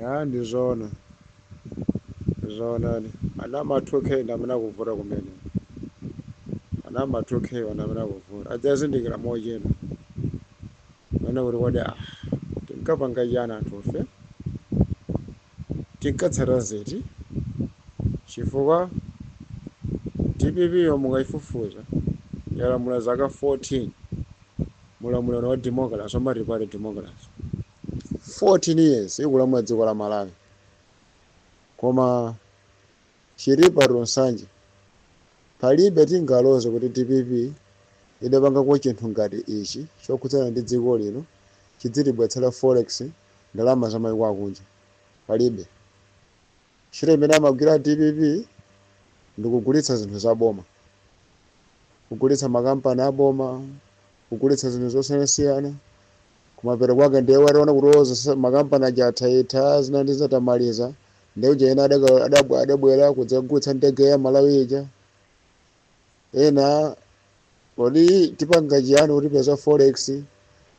Ya, ndizoona, zoonadi. Ana ma 2K ndi amene akuvuta kumene. Ana ma 2K ana amene akuvuta adzazindikira mochedwa mana kuti kodi, ah, tinkapanga chani anthufe, tinkatsata ziti? Chifukwa DPP yo mukayifufuza yalamula zaka 14 mulamulano wa democracy, wa multi-party democracy, 14 years ikulamula dziko la Malawi. Koma Chilipa Nsanje, palibe tingaloze kuti DPP idapangako chinthu ngati ichi chokhudzana ndi dziko lino, chidzitibwetsera forex, ndalama za mayiko akunja. Palibe. Ntchito imene amagwira DPP ndikugulitsa zinthu za boma, kugulitsa makampani aboma, kugulitsa zinthu zosiyanasiyana. Kumapeto kwake ndiye wataona kuti oza makampani aja athaitha, zina ndi zatamaliza, ndiye uja ena adabwera kudzagulitsa ndege ya Malawi ija. Ena, kodi tipanga chiyani kuti peza forex?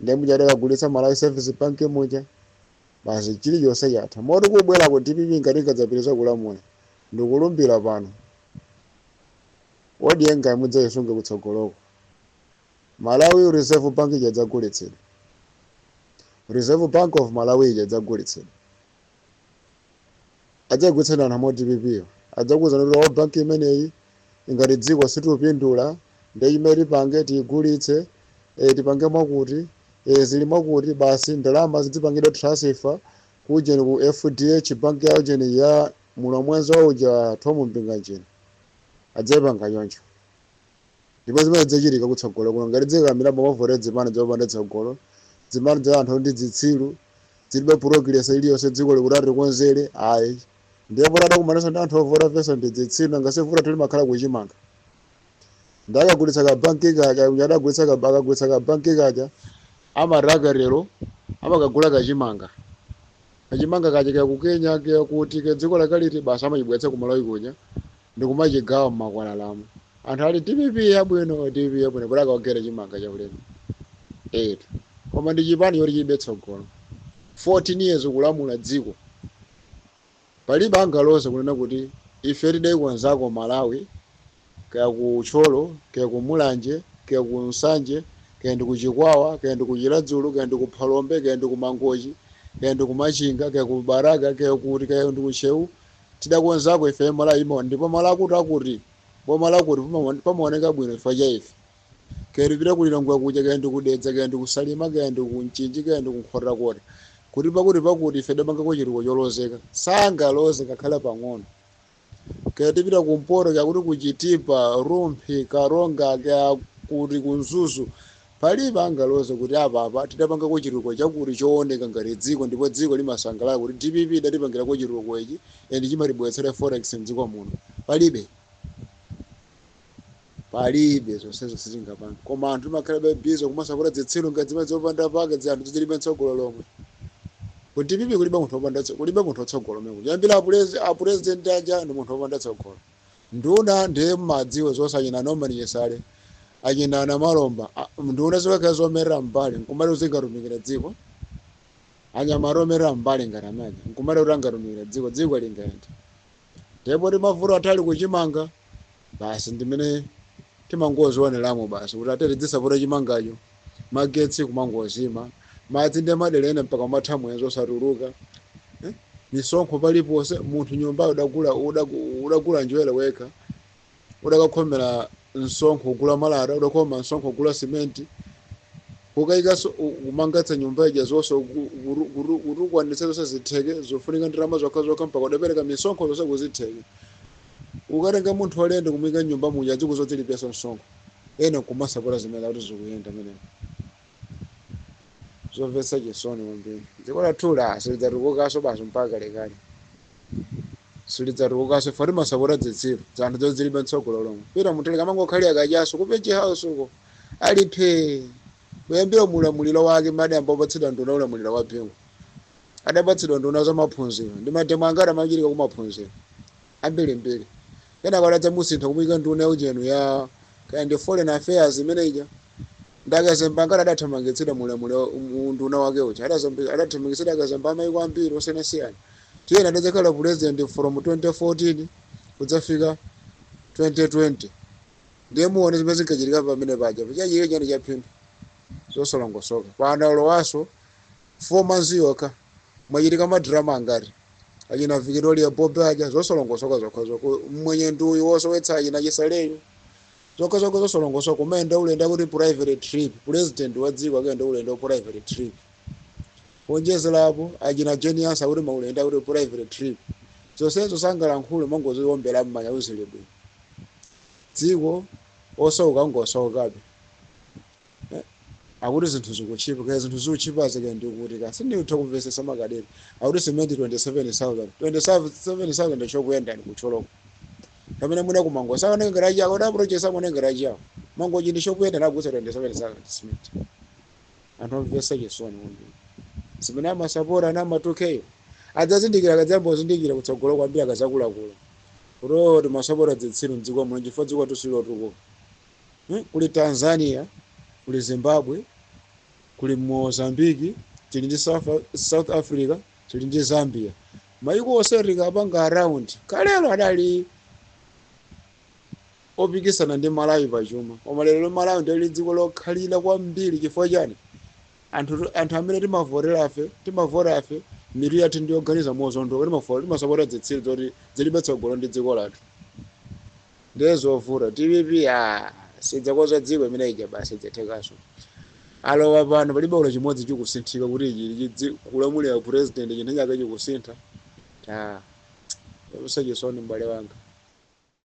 Ndiye muja adakagulitsa Malawi Service Bank muja. Basi, chilichonse chatha. Moti kubwera ku DPP, ngati ikadzapitiriza kulamula, ndikulumbira pano, odiyenga mudzayisunge kutsogoloko, Malawi Reserve Bank ija idzagulitsidwa. Reserve Bank of Malawi ija idzagulitsidwa, adzayigulitsani anthu amo DPP yo. Adzakuwuzani kuti o, banki imeneyi ingati dziko situpindula, ndiye chimene tipange tiyigulitse, tipange mwakuti, zili mwakuti, basi ndalama zidzipangidwa transfer kujeni ku FDH Bank ya ujeni ya mulomwenzo wa uja Thom Mpinganjira. Adzayipanga choncho, ndipo zimene zidzachitika kutsogolo kuno ngati dzikakamira mavoti zipani zopanda tsogolo, zipani za anthu ndi zitsiru, zilibe progress iliyonse, dziko likuti atikonzere ayi. Ndipo adakumananso ndi anthu ovota venso ndi zitsiru, ngase vuta tilimakhala kuchimanga. Ndakagulitsa ka banki kaja, adagulitsa ka, akagulitsa ka banki kaja, amatakerero amakagula kachimanga, kachimanga kaja kaya ku Kenya, kaya kuti, ke dziko lakaliti, basi amachibweretsa ku Malawi kuja ndikumachigawa mmakwalalamo. Anthu ali DPP yabwino, DPP yabwino, kuti akawagera chimanga chaulemu etu. Koma ndi chipani choti chilibe tsogolo. 14 years kulamula dziko, palibe angaloze kunena kuti ife tidayikonzako Malawi, kaya ku Thyolo, kaya ku Mulanje, kaya ku Nsanje, kaya ndi ku Chikwawa, kaya ndi ku Chiradzulu, kaya ndi ku Phalombe, kaya ndi ku Mangochi, kaya ndi ku Machinga, kaya ku Baraka, kaya kuti, kaya ndi ku Ntcheu, tidakonzako ife Malawi imo, ndipo malo akuti akuti, boma lakuti pamaoneka bwino chifukwa cha ife. Kaya tipita ku Lilongwe kuja, kaya ndi ku Dedza, kaya ndi ku Salima, kaya ndi ku Mchinji, kaya ndi ku Nkhotakota, kuti pakuti pakuti ife tidapangako chitukuko cholozeka, sangaloze ngakhale pang'ono. Kaya tipita kumpoto, kaya kuti ku Chitipa, Rumphi, Karonga, kaya kuti ku Mzuzu, palibe angaloze kuti apapa tidapangako chitukuko chakuti chooneka ngati dziko, ndipo dziko limasangalala kuti DPP idatipangirako chitukuko ichi and chimatibweretsera forex mdziko muno. Palibe, palibe. Zonsezo sizingapange. Koma anthu timakhalabe busy kumasapota zitsiru ngati zimene zopanda pake, zi anthu zilibe tsogolo lomwe. Ku DPP kulibe munthu wopanda kulibe munthu wotsogolo mene kuyambira apresident aja ndi munthu wopanda tsogolo. Nduna ndiye mmadziwe zonse, achina Norman Chisale, achina Namalomba, nduna zokakhala zomerera mbali nkumati zingatumikira dziko? Anyamata omerera mbali ngati amene nkumati kuti angatumikira dziko, dziko lingayende? Ndipo timavuto atali kuchimanga, basi, ndimene timangozioneramo basi kuti ate tidzisapota chimangacho. Magetsi kumangozima, madzi ndi madera ena mpaka umatha mwezi osatuluka, eh? Misonkho paliponse. Munthu nyumba udagula, udagula njwere wekha, udakakhomera msonkho kugula malata, udakhoma msonkho kugula simenti, kukayikanso kumangatsa nyumba ija zonse, kuti ukwanitse zonse zitheke, zofunika ndalama zokha zokha, mpaka udapereka misonkho zonse kuzitheke. Ukatenga munthu walende kumuyika nyumba muja, dzikuzodzilipiranso msonkho. Ena kumasapota zimene akuti zikuyenda menemo. Zomvetsa chisoni kwambiri. Dziko lathula silidzatukukanso basi mpaka kalekale, silidzatukukanso. Ife timasapota zitsiru za anthu zozilibe mtsogolo lomwe. Peter Mutharika amangokhalira kachaso ku Page House uko, aliphe kuyambira mulamuliro wake. Madambo opatsidwa nduna, ulamuliro wa Bingu, adapatsidwa nduna za maphunziro, ndi mademo angati amachitika kumaphunziro ambirimbiri. Kenako adadzamusintha kumuyika nduna yauchenu ya kaya ndi foreign affairs imene ija. Ndakazemba ngati adathamangitsidwa mulamuliro unduna wake uja, adathamangitsidwa akazemba amaiko ambiri osiyanasiyana. Tiyena adadzakhala president from 2014 kudzafika 2020, ndiye muone zimene zinkachitika pamene paja. Chachitika chani chaphindu? Zosalongosoka. Pano alowaso, 4 months yokha mwachitika madrama angati? Achina Victoria Bobe aja, zosalongosoka zokha zokha. Mwenye nduyu wosowetsa achina Chisaleyo, zokha zokha zosalongosoka. Kumayenda ulendo kuti private trip, president wa dziko akuyenda ulendo private trip. Kuonjezerapo achina Genius akuti maulendo akuti private trip. Zonsezo sangalankhule, mangoziombera mmanya, uzile bwino. Dziko osauka ngosaukabe. Akuti zinthu zikuchipa, kaya zinthu zikuchipa zike ndikuti ka sindikutha kumvesesa. Makadeti akuti cement 27,000, 27,000 chokuyenda ndikucholoko pamene muna kumango saonengera chako da project samonengera chako mangochi ndi chokuyenda nagutsa 27,000 cement. Anthu amvesa chisoni kwambiri. Zimene amasapota ana amatukeyo adzazindikira, akadzambozindikira kutsogolo kwambiri akazakulakula kuti timasapota zitsiru mdziko muno, chifukwa dziko tusilotukuka. Kuli Tanzania, kuli Zimbabwe, kuli Mozambiki, tili ndi South Africa, tili ndi Zambia. Maiko onse tikapanga around, kalelo adali opikisana ndi Malawi pachuma, koma lero Malawi ndili dziko lokhalira kwambiri. Chifukwa chani? Anthu amene timavotera afe, timavota afe, mitu yathu ndiyoganiza mozondoka. Timasapota zitsiru zoti zilibe tsogolo ndi dziko lathu. Ndiye zovuta. DPP a sidzakoza dziko imene ija basi idzathekaso. Alowa pano, palibe ulo chimodzi chikusinthika kuti ichi kulamulira president chinthu chake chikusintha. Ta usachisoni, m'bale wanga.